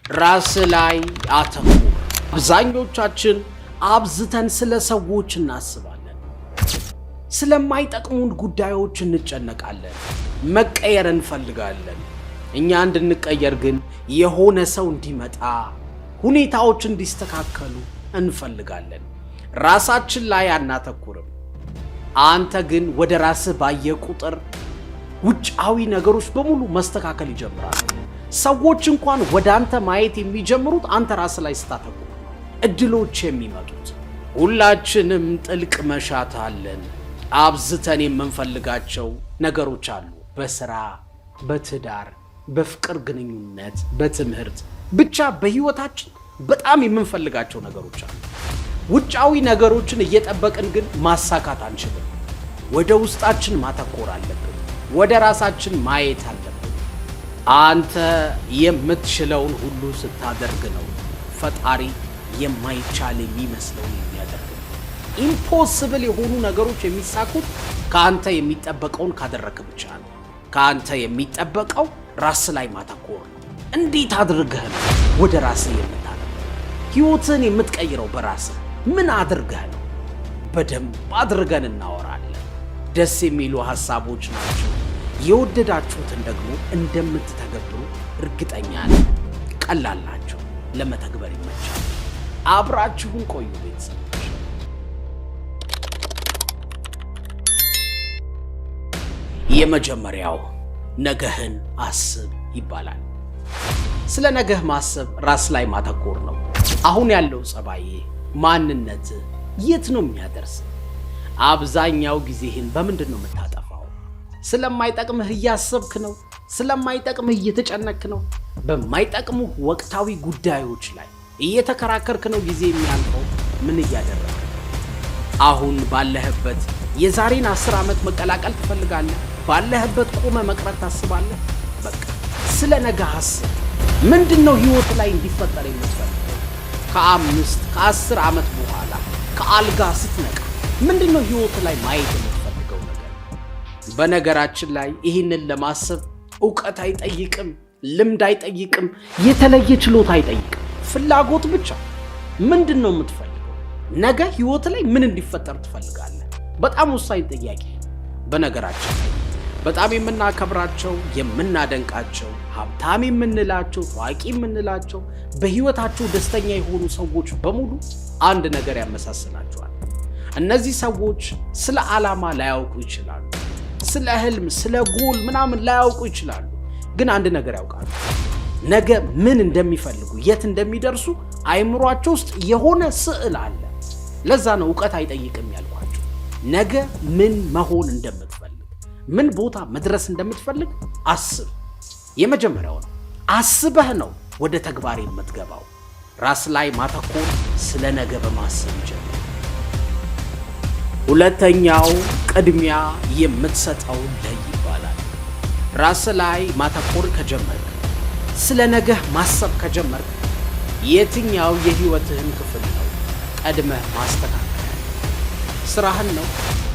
ራስ ላይ አተኩር። አብዛኞቻችን አብዝተን ስለ ሰዎች እናስባለን። ስለማይጠቅሙን ጉዳዮች እንጨነቃለን። መቀየር እንፈልጋለን። እኛ እንድንቀየር ግን የሆነ ሰው እንዲመጣ፣ ሁኔታዎች እንዲስተካከሉ እንፈልጋለን። ራሳችን ላይ አናተኩርም። አንተ ግን ወደ ራስህ ባየ ቁጥር ውጫዊ ነገሮች በሙሉ መስተካከል ይጀምራሉ። ሰዎች እንኳን ወደ አንተ ማየት የሚጀምሩት አንተ ራስህ ላይ ስታተኩር ነው። እድሎች የሚመጡት። ሁላችንም ጥልቅ መሻት አለን። አብዝተን የምንፈልጋቸው ነገሮች አሉ። በስራ፣ በትዳር፣ በፍቅር ግንኙነት፣ በትምህርት፣ ብቻ በህይወታችን በጣም የምንፈልጋቸው ነገሮች አሉ። ውጫዊ ነገሮችን እየጠበቅን ግን ማሳካት አንችልም። ወደ ውስጣችን ማተኮር አለብን። ወደ ራሳችን ማየት አለብን። አንተ የምትችለውን ሁሉ ስታደርግ ነው ፈጣሪ የማይቻል የሚመስለውን የሚያደርግ። Impossible የሆኑ ነገሮች የሚሳኩት ከአንተ የሚጠበቀውን ካደረግክ ብቻ ነው። ከአንተ የሚጠበቀው ራስ ላይ ማተኮር ነው። እንዴት አድርገህ ነው ወደ ራስህ የምታተኩረው? ህይወትህን የምትቀይረው በራስህ ምን አድርገህ ነው? በደንብ አድርገን እናወራለን። ደስ የሚሉ ሀሳቦች ናቸው። የወደዳችሁትን ደግሞ እንደምትተገብሩ እርግጠኛ ነኝ። ቀላል ናቸው፣ ለመተግበር ይመቻል። አብራችሁን ቆዩ ቤተሰቦች። የመጀመሪያው ነገህን አስብ ይባላል። ስለ ነገህ ማሰብ ራስ ላይ ማተኮር ነው። አሁን ያለው ጸባዬ፣ ማንነት የት ነው የሚያደርስ? አብዛኛው ጊዜህን በምንድን ነው የምታጠፋው? ስለማይጠቅምህ እያሰብክ ነው? ስለማይጠቅምህ እየተጨነክ ነው? በማይጠቅሙህ ወቅታዊ ጉዳዮች ላይ እየተከራከርክ ነው ጊዜ የሚያልፈው? ምን እያደረግክ ነው? አሁን ባለህበት የዛሬን 10 ዓመት መቀላቀል ትፈልጋለህ? ባለህበት ቆመ መቅረት ታስባለህ? በቃ ስለ ነገ አስብ። ምንድን ነው ህይወት ላይ እንዲፈጠር የምትፈልገው? ከ5 ከ10 ዓመት በኋላ ከአልጋ ስትነቃ ምንድን ነው ህይወት ላይ ማየት የምትፈልገው ነገር? በነገራችን ላይ ይህንን ለማሰብ እውቀት አይጠይቅም፣ ልምድ አይጠይቅም፣ የተለየ ችሎታ አይጠይቅም። ፍላጎት ብቻ። ምንድን ነው የምትፈልገው? ነገ ህይወት ላይ ምን እንዲፈጠር ትፈልጋለህ? በጣም ወሳኝ ጥያቄ። በነገራችን ላይ በጣም የምናከብራቸው፣ የምናደንቃቸው፣ ሀብታም የምንላቸው፣ ታዋቂ የምንላቸው፣ በህይወታቸው ደስተኛ የሆኑ ሰዎች በሙሉ አንድ ነገር ያመሳስላቸዋል። እነዚህ ሰዎች ስለ ዓላማ ላያውቁ ይችላሉ። ስለ ህልም፣ ስለ ጎል ምናምን ላያውቁ ይችላሉ። ግን አንድ ነገር ያውቃሉ። ነገ ምን እንደሚፈልጉ፣ የት እንደሚደርሱ አይምሯቸው ውስጥ የሆነ ስዕል አለ። ለዛ ነው እውቀት አይጠይቅም ያልኳቸው። ነገ ምን መሆን እንደምትፈልግ፣ ምን ቦታ መድረስ እንደምትፈልግ አስብ። የመጀመሪያው ነው። አስበህ ነው ወደ ተግባር የምትገባው። ራስ ላይ ማተኮር ስለ ነገ በማሰብ ይጀምራል። ሁለተኛው ቅድሚያ የምትሰጠው ለይ ይባላል። ራስ ላይ ማተኮር ከጀመርክ፣ ስለ ነገህ ማሰብ ከጀመርክ የትኛው የህይወትህን ክፍል ነው ቀድመህ ማስተካከል? ስራህን ነው?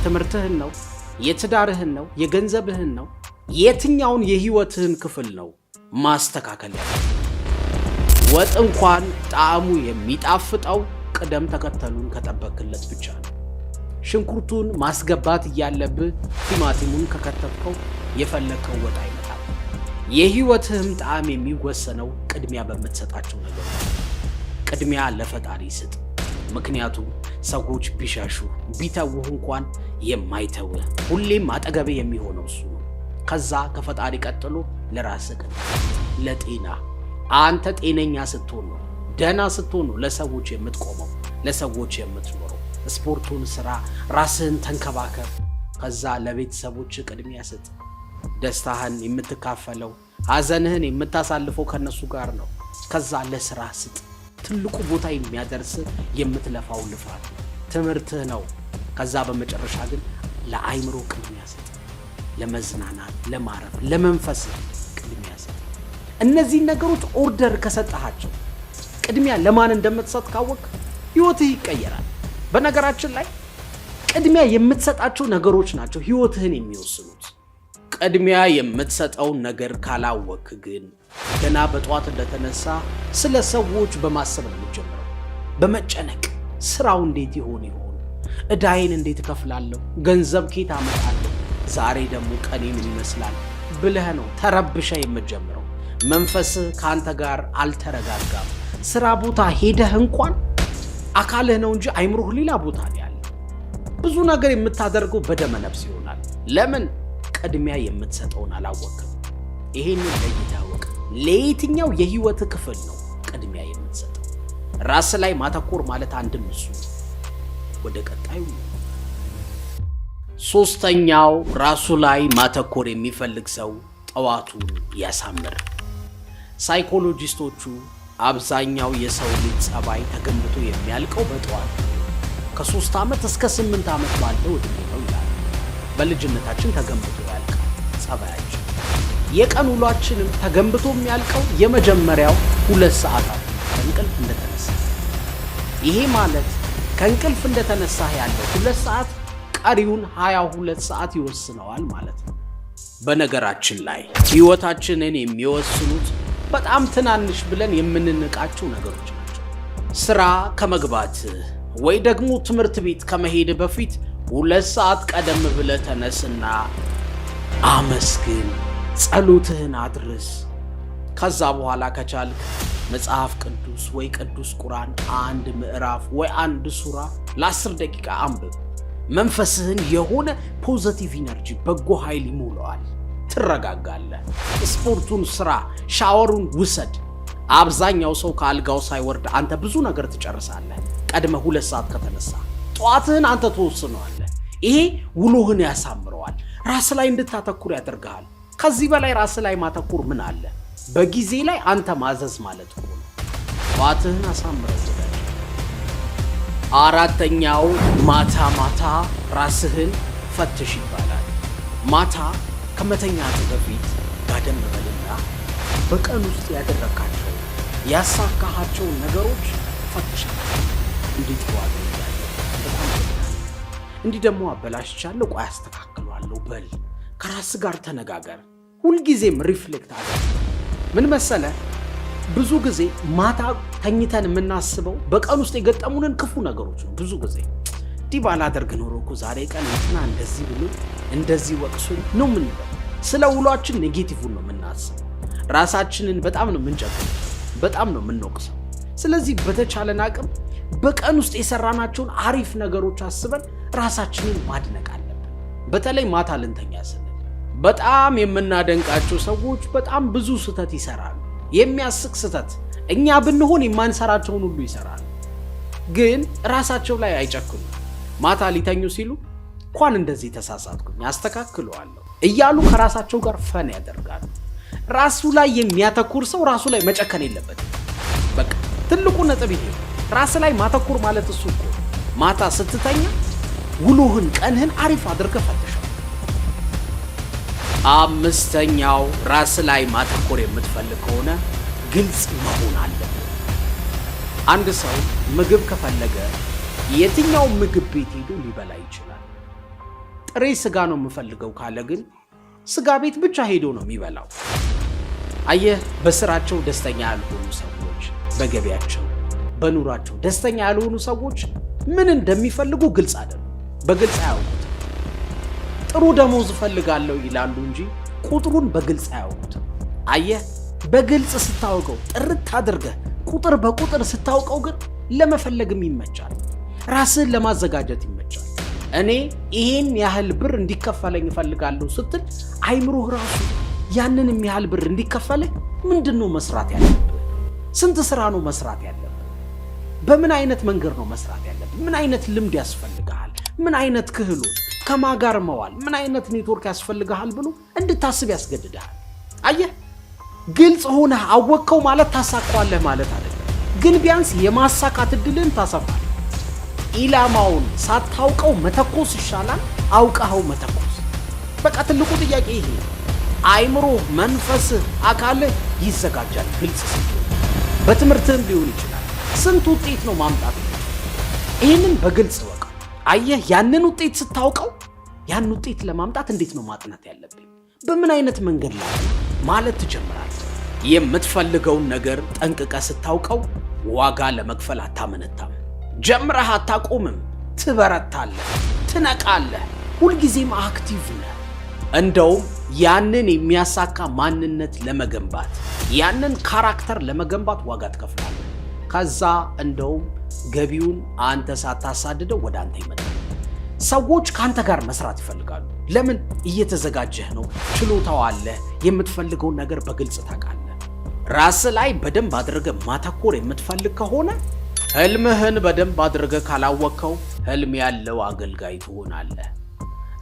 ትምህርትህን ነው? የትዳርህን ነው? የገንዘብህን ነው? የትኛውን የህይወትህን ክፍል ነው ማስተካከል ያለብህ? ወጥ እንኳን ጣዕሙ የሚጣፍጠው ቅደም ተከተሉን ከጠበክለት ብቻ ነው። ሽንኩርቱን ማስገባት እያለብህ ቲማቲሙን ከከተፍከው የፈለግከው ወጥ አይመጣም። የህይወትህም ጣዕም የሚወሰነው ቅድሚያ በምትሰጣቸው ነገሮች። ቅድሚያ ለፈጣሪ ስጥ። ምክንያቱም ሰዎች ቢሸሹ ቢተውህ እንኳን የማይተውህ ሁሌም አጠገብህ የሚሆነው እሱ ነው። ከዛ ከፈጣሪ ቀጥሎ ለራስህ ቅድሚያ ስጥ፣ ለጤና። አንተ ጤነኛ ስትሆን ነው፣ ደህና ስትሆን ነው ለሰዎች የምትቆመው፣ ለሰዎች የምትኖረው። ስፖርቱን ስራ፣ ራስህን ተንከባከብ። ከዛ ለቤተሰቦች ቅድሚያ ስጥ። ደስታህን የምትካፈለው፣ ሀዘንህን የምታሳልፈው ከነሱ ጋር ነው። ከዛ ለስራ ስጥ። ትልቁ ቦታ የሚያደርስ የምትለፋው ልፋት ነው፣ ትምህርትህ ነው። ከዛ በመጨረሻ ግን ለአይምሮ ቅድሚያ ስጥ። ለመዝናናት፣ ለማረፍ፣ ለመንፈስ ቅድሚያ ስጥ። እነዚህን ነገሮች order ከሰጠሃቸው፣ ቅድሚያ ለማን እንደምትሰጥ ካወቅ ህይወትህ ይቀየራል። በነገራችን ላይ ቅድሚያ የምትሰጣቸው ነገሮች ናቸው ህይወትህን የሚወስኑት። ቅድሚያ የምትሰጠውን ነገር ካላወክ ግን ገና በጠዋት እንደተነሳ ስለ ሰዎች በማሰብ ነው የምትጀምረው። በመጨነቅ ስራው እንዴት ይሆን ይሆን? ዕዳዬን እንዴት እከፍላለሁ? ገንዘብ ከየት አመጣለሁ? ዛሬ ደግሞ ቀኔ ምን ይመስላል ብለህ ነው ተረብሸህ የምትጀምረው። መንፈስህ ከአንተ ጋር አልተረጋጋም። ስራ ቦታ ሄደህ እንኳን አካልህ ነው እንጂ አይምሮህ ሌላ ቦታ ነው ያለ። ብዙ ነገር የምታደርገው በደመ ነፍስ ይሆናል። ለምን? ቅድሚያ የምትሰጠውን አላወቅም። ይሄንን ለይተህ እወቅ። ለየትኛው የህይወት ክፍል ነው ቅድሚያ የምትሰጠው? ራስ ላይ ማተኮር ማለት አንድም እሱ ነው። ወደ ቀጣዩ፣ ሶስተኛው፣ ራሱ ላይ ማተኮር የሚፈልግ ሰው ጠዋቱን ያሳምር። ሳይኮሎጂስቶቹ አብዛኛው የሰው ልጅ ጸባይ ተገንብቶ የሚያልቀው በጠዋት ነው፣ ከ3 ዓመት እስከ 8 ዓመት ባለው ዕድሜ ነው ይላል። በልጅነታችን ተገንብቶ ያልቃል ጸባያችን። የቀን ውሏችንም ተገንብቶ የሚያልቀው የመጀመሪያው 2 ሰዓታት ከእንቅልፍ እንደተነሳ። ይሄ ማለት ከእንቅልፍ እንደተነሳህ ያለው 2 ሰዓት ቀሪውን 22 ሰዓት ይወስነዋል ማለት ነው። በነገራችን ላይ ህይወታችንን የሚወስኑት በጣም ትናንሽ ብለን የምንንቃቸው ነገሮች ናቸው። ስራ ከመግባትህ ወይ ደግሞ ትምህርት ቤት ከመሄድ በፊት 2 ሰዓት ቀደም ብለህ ተነስና አመስግን፣ ጸሎትህን አድርስ። ከዛ በኋላ ከቻልክ መጽሐፍ ቅዱስ ወይ ቅዱስ ቁርአን አንድ ምዕራፍ ወይ አንድ ሱራ ለ10 ደቂቃ አንብብ። መንፈስህን የሆነ positive energy፣ በጎ ኃይል ይሞላዋል። ትረጋጋለህ። ስፖርቱን ስራ፣ ሻወሩን ውሰድ። አብዛኛው ሰው ከአልጋው ሳይወርድ አንተ ብዙ ነገር ትጨርሳለህ። ቀድመህ 2 ሰዓት ከተነሳህ ጠዋትህን አንተ ትወስነዋለህ። ይሄ ውሎህን ያሳምረዋል። ራስ ላይ እንድታተኩር ያደርግሃል። ከዚህ በላይ ራስ ላይ ማተኮር ምን አለ? በጊዜ ላይ አንተ ማዘዝ ማለት እኮ ነው። ጠዋትህን አሳምረው ወዳጅ። አራተኛው፣ ማታ ማታ ራስህን ፈትሽ ይባላል። ማታ ከመተኛትህ በፊት ጋደም በልና በቀን ውስጥ ያደረግካቸው፣ ያሳካሃቸውን ነገሮች ፈትሻቸው። እንዲህ ጥሩ አድርጌያለሁ፣ በጣም ጀግና ነኝ። እንዲህ ደግሞ አበላሽቻለሁ፣ ቆይ አስተካክለዋለሁ በል። ከራስ ጋር ተነጋገር። ሁልጊዜም reflect አድርግ። ምን መሰለህ፣ ብዙ ጊዜ ማታ ተኝተን የምናስበው በቀን ውስጥ የገጠሙንን ክፉ ነገሮች ነው። ብዙ ጊዜ እንዲህ ባላደርግ ኖሮ እኮ ዛሬ ቀን እንትና እንደዚህ ብሎ እንደዚህ ወቅሶኝ ነው የምንለው። ስለ ውሏችን negative ን ነው የምናስበው። ራሳችንን በጣም ነው የምንጨክነው፣ በጣም ነው የምንወቅሰው። ስለዚህ በተቻለን አቅም በቀን ውስጥ የሰራናቸውን አሪፍ ነገሮች አስበን ራሳችንን ማድነቅ አለብን። በተለይ ማታ ልንተኛ ስንል በጣም የምናደንቃቸው ሰዎች በጣም ብዙ ስህተት ይሰራሉ። የሚያስቅ ስህተት፣ እኛ ብንሆን የማንሰራቸውን ሁሉ ይሰራሉ። ግን ራሳቸው ላይ አይጨክኑም። ማታ ሊተኙ ሲሉ እንኳን እንደዚህ ተሳሳትኩኝ፣ አስተካክለዋለሁ እያሉ ከራሳቸው ጋር fun ያደርጋሉ። ራሱ ላይ የሚያተኩር ሰው ራሱ ላይ መጨከን የለበትም። በቃ ትልቁ ነጥብ ይሄ ነው። ራስ ላይ ማተኮር ማለት እሱ እኮ ነው። ማታ ስትተኛ ውሎህን፣ ቀንህን አሪፍ አድርገህ ፈትሸው። አምስተኛው፣ ራስ ላይ ማተኮር የምትፈልግ ከሆነ ግልጽ መሆን አለብህ። አንድ ሰው ምግብ ከፈለገ የትኛው ምግብ ቤት ሄዶ ሊበላ ይችላል። ጥሬ ስጋ ነው የምፈልገው ካለ ግን ስጋ ቤት ብቻ ሄዶ ነው የሚበላው። አየህ፣ በስራቸው ደስተኛ ያልሆኑ ሰዎች፣ በገቢያቸው፣ በኑሯቸው ደስተኛ ያልሆኑ ሰዎች ምን እንደሚፈልጉ ግልጽ አይደለም፣ በግልጽ አያውቁትም። ጥሩ ደሞዝ እፈልጋለሁ ይላሉ እንጂ ቁጥሩን በግልጽ አያውቁትም። አየህ፣ በግልጽ ስታውቀው፣ ጥርት አድርገህ ቁጥር በቁጥር ስታውቀው ግን ለመፈለግም ይመቻል፣ ራስህን ለማዘጋጀት ይመቻል። እኔ ይሄን ያህል ብር እንዲከፈለኝ እፈልጋለሁ ስትል አይምሮህ ራሱ ያንንም ያህል ብር እንዲከፈልህ ምንድን ነው መስራት ያለብህ? ስንት ስራ ነው መስራት ያለብህ? በምን አይነት መንገድ ነው መስራት ያለብህ? ምን አይነት ልምድ ያስፈልግሃል? ምን አይነት ክህሎት፣ ከማን ጋር መዋል፣ ምን አይነት ኔትወርክ ያስፈልግሃል ብሎ እንድታስብ ያስገድድሃል። አየህ፣ ግልጽ ሆነህ አወቅከው ማለት ታሳካዋለህ ማለት አይደለም፣ ግን ቢያንስ የማሳካት እድልህን ታሰፋለህ። ኢላማውን ሳታውቀው መተኮስ ይሻላል አውቀኸው መተኮስ። በቃ ትልቁ ጥያቄ ይሄ ነው። አይምሮ፣ መንፈስህ፣ አካልህ ይዘጋጃል ግልጽ ስትሆን። በትምህርትህም ሊሆን ይችላል። ስንት ውጤት ነው ማምጣት? ይህንን በግልጽ እወቀው። አየህ፣ ያንን ውጤት ስታውቀው ያን ውጤት ለማምጣት እንዴት ነው ማጥናት ያለብኝ? በምን አይነት መንገድ ላይ ማለት ትጀምራለህ። የምትፈልገውን ነገር ጠንቅቀህ ስታውቀው ዋጋ ለመክፈል አታመነታም። ጀምረህ አታቆምም። ትበረታለህ፣ ትነቃለህ፣ ሁልጊዜም active ነህ። እንደውም ያንን የሚያሳካ ማንነት ለመገንባት፣ ያንን character ለመገንባት ዋጋ ትከፍላለህ። ከዛ እንደውም ገቢውን አንተ ሳታሳድደው ወደ አንተ ይመጣል። ሰዎች ከአንተ ጋር መስራት ይፈልጋሉ። ለምን? እየተዘጋጀህ ነው፣ ችሎታው አለ፣ የምትፈልገውን ነገር በግልጽ ታውቃለህ። ራስህ ላይ በደንብ አድርገህ ማተኮር የምትፈልግ ከሆነ፣ ህልምህን በደንብ አድርገህ ካላወቅከው ህልም ያለው አገልጋይ ትሆናለህ።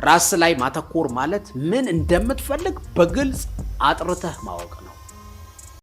ራስ ላይ ማተኮር ማለት ምን እንደምትፈልግ በግልጽ አጥርተህ ማወቅ ነው።